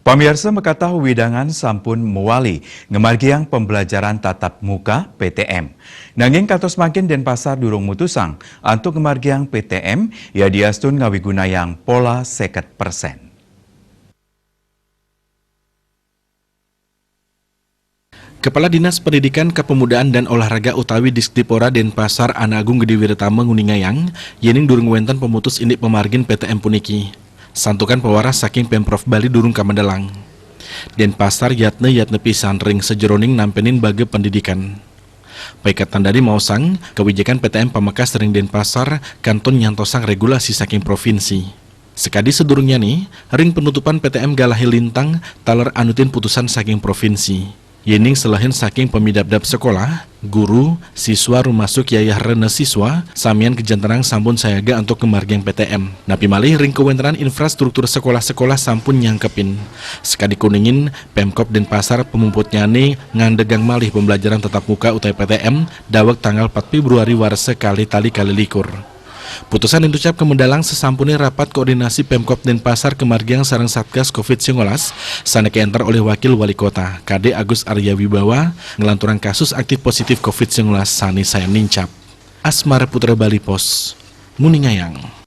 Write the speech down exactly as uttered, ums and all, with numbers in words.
Pamiarsa, makatah wewidangan sampun mawali ngamargiang pembelajaran tatap muka, P T M. Nanging kantos mangkin Denpasar durung mutusang antuk ngamargiang P T M, yadiastun ngawigunayang pola seket persen. Kepala Dinas Pendidikan, Kepemudaan, dan Olahraga utawi Disdipora Denpasar, Ana Agung Gede Wiratama, nguningayang, yening durung wenten pemutus indik pamargin P T M puniki. Santukan pawaras saking Pemprov Bali durung kamedalang. Denpasar yatna-yatna pisan ring sajeroning nampenin baga pendidikan. Paiketan dadi maosang, kawijakan P T M pamekas ring Denpasar kantun nyantosang regulasi saking provinsi. Sakadi sadurungnyane, ring penutupan P T M galahé lintang taler anutin putusan saking provinsi. Yening selehin saking pamidabdab sekolah, guru, siswa rumasuk yayah rena siswa, samian kajantenang sampun sayaga antuk ngamargiang P T M. Napi malih ring kawentenan infrastruktur sekolah-sekolah sampun nyangkepin. Sakadi kuningin, Pemkop Denpasar pamuputnyane ngandegang malih pembelajaran tatap muka utawi P T M daweg tanggal empat Februari warsa kalih tali kalih likur. Putusan entucap kamedalang sasampune rapat koordinasi Pemkop Denpasar kamargiang sareng Satgas covid sembilan belas sane kaenter olih Wakil Wali Kota, Kade Agus Arya Wibawa, nglanturang kasus aktif positif covid sembilan belas sane sayan nincap. Asmara Putra, Bali Post, nguningayang.